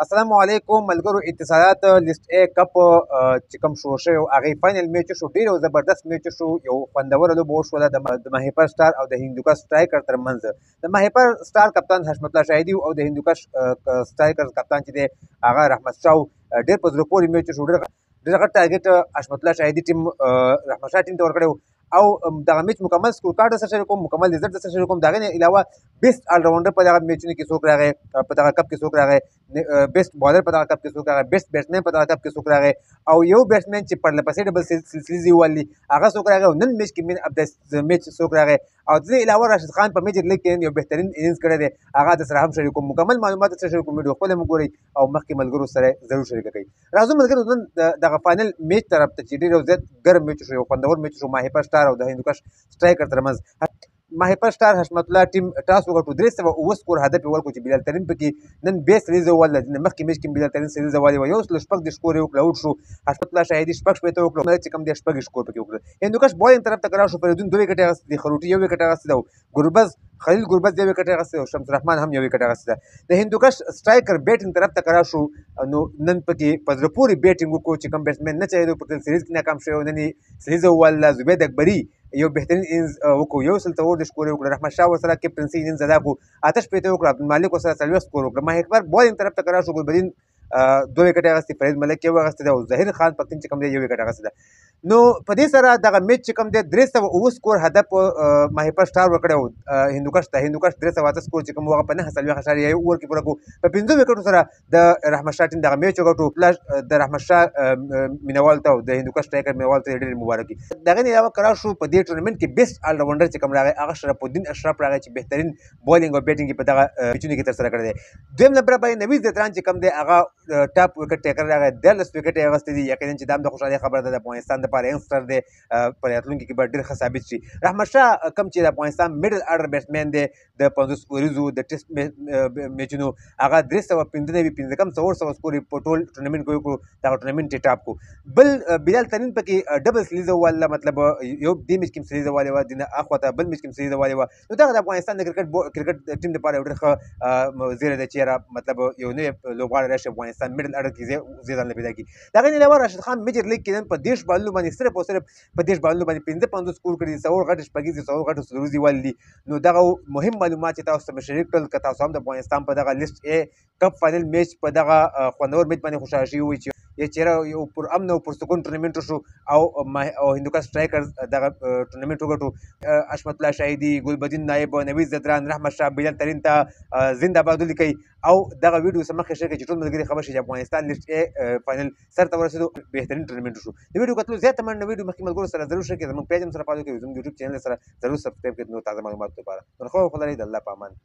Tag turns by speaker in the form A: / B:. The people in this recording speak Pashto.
A: السلام علیکم ملګرو، اتصالات لیست ای کپ چې کوم شروع شوی هغې فاینل میچ شو، ډېر یو زبردست میچ شو، یو خوندوره لوبه وشوله د ماهیپر سټار او د هندوکش سټرایکر ترمنځ. د ماهیپر سټار کپتان حشمت الله شاهدي او د هندوکش سټرایکر کپتان چې دی هغه رحمت شاه. ډېر په زړه پورې میچ شو، ډېر غټ ټارګېټ حشمت الله شاهدي ټیم رحمت شاه ټیم ته ورکړی او دغه میچ مکمل سکور کارت سره شریک کوم، مکمل ریزلټ سره شریک کوم. دغه نه علاوه بیسټ الراونډر په دغه میچونو کې څوک راغی، په دغه کپ کې څوک راغی، بیسټ بالر په دغه کپ کې څوک راغی، بیسټ بیټسمن په دغه کپ کې څوک راغی، او یو بیټسمن چې پرله پسې ډبل سلسلې ووهلې هغه څوک راغی، او نن میچ کې مین اف د میچ څوک راغی. او د دې علاوه راشد خان په میجر لیګ کې یو بهترین اننګز کړی دی، هغه د سره هم شریک کوم، مکمل معلومات سره شریک کوم. ویډیو خپله هم وګورئ او مخکې ملګرو سره ضرور شریک کړئ. راځو ملګرو نن دغه فاینل میچ طرف ته چې ډېر یو زیات ګرم میچ شو، یو خوندور میچ شو، ماهیپر سټار او د هندوکش سټرایکر ترمنځ. ماهیپر سټار حشمت الله ټیم ټاس وګټو، 307 سکور هدف یې ورکړو چې بلال ترین پکې نن بې سلیزه ووهله. مخکې میچ کې بلال ترین سلیزه والې وه، 136 سکور یې وکړ، اوټ شو. حشمت الله شاهدي 66 وکړو، چې کوم دی 6 سکور پکې وکړل. هندوکش بالینګ طرف ته کرا شو، فریدون 2 ویکټې اخیستې دي، خروټي 1 ویکټ اخیستې ده، ګربز خلیل ګربز 1 ویکټ اخیستې او شمس الرحمن هم 1 ویکټ اخیستې ده. د هندوکش سټرایکر بیټینګ طرف ته کرا شو، نو نن پکې په زړه پورې بیټینګ وکړو چې کوم بیټسمن نه چاهیدو په ټول سیریز کې ناکام شوی، نن یې سلیزه ووهله. زبید اکبري یو بهترین اننګز وکړو، 134 سکور یې وکړ. رحمت شاه ورسره کپټنسي اننګز ادا کړو، 68 وکړه. عبدالمالک ورسره 40 سکور وکړ. ماهیپر بالینګ طرف ته کرا شو، ګلبدین 2 ویکټې اخیستې، فرید ملک 1 اخیستې ده او ظهیر خان پکتین چې کوم دی 1 ویکټ اخیستې ده. نو په دې سره دغه میچ چې کوم دی 307 سکور هدف ماهیپر سټار ورکړی و هندوکش ته. هندوکش 308 سکور چې کوم هغه په 49.1 اوور کې پوره کړو. په 5 ویکټو سره د رحمت شاه ټیم دغه میچ وګټو. د رحمت شاه مینهوالو ته او د هندوکش سټرایکر مینهوالو ته ډېرې مبارکي. دغه نه علاوه کرا شو په دې ټورنمنټ کې بیسټ الراونډر چې کوم راغی هغه شرف الدین اشرف راغی چې بهترین بالینګ او بیټینګ یې په دغه میچونو کې ترسره کړی دی. دویم نمبر باندې نوید ځدران چې کوم دی هغه ټاپ ویکټ ټیکر راغی، 13 ویکټ یې اخیستې دي. یقینا چې دا هم د خوشحالۍ خبره ده، د افغانستان دپاره ینګسټر دی، په راتلونکي کې به ډېر ښه ثابت شي. رحمت شاه کوم چې د افغانستان میډل ارډر بیټسمن دی د 50 اوریزو د ټیسټ میچونو هغه 395 پنځه کم 400 سکور یې په ټول ټورنمنټ کې وکړو، دغه ټورنمنټ یې ټاپ کړو. بل بلال ترین پکې ډبل سلیزه ووهله، مطلب یو دې میچ کې هم سلیزه والې وه، دې نه اخوا ته بل میچ کې هم سلیزه والې وه. نو دغه د افغانستان د کرکټ ټیم دپاره یو ډېر ښه زیری دی چې یاره مطلب یو نوی لوبغاړی راشي افغانستان میډل ارډر کې ځای ځان له پیدا کړي. د هغې نه علاوه راشد خان میجر لیګ کې نن په 30 بالونو باندې صرف او صرف په 30 بالونو باندې 55 سکور کړي دي، 4 غټې شپږیزې، 4 غټې څلوریزې والي دي. نو دغه مهم معلومات چې تاسو ته مې شریک کړل، که تاسو هم د افغانستان په دغه لیست ای کپ فاینل میچ په دغه خوندور میچ باندې خوشحاله شوي وئ چې یې چېرې یو پر امن او پرسکون ټورنمنټ وشو او هندوکش سټرایکرز دغه ټورنمنټ وګټو. حشمت الله شاهدي، ګلبدین نایب، نوید ځدران، رحمت شاه، بلال ترین ته زنده باد ولیکئ او دغه ویډیو څخه مخکې شریک کړئ چې ټول ملګري خبر شي چې افغانستان لیست ای فاینل سر ته ورسېدو، بهترین ټورنمنټ وشو. د ویډیو کتلو زیاته مننه. ویډیو مخکې ملګرو سره ضرور شریک کړئ، زموږ پیج هم سره فالو کړئ، زموږ یوټیوب چینل سره ضرور سبسکرایب کړئ نور تازه معلوماتو لپاره. نور ښه وخت ولرئ، د الله په امان.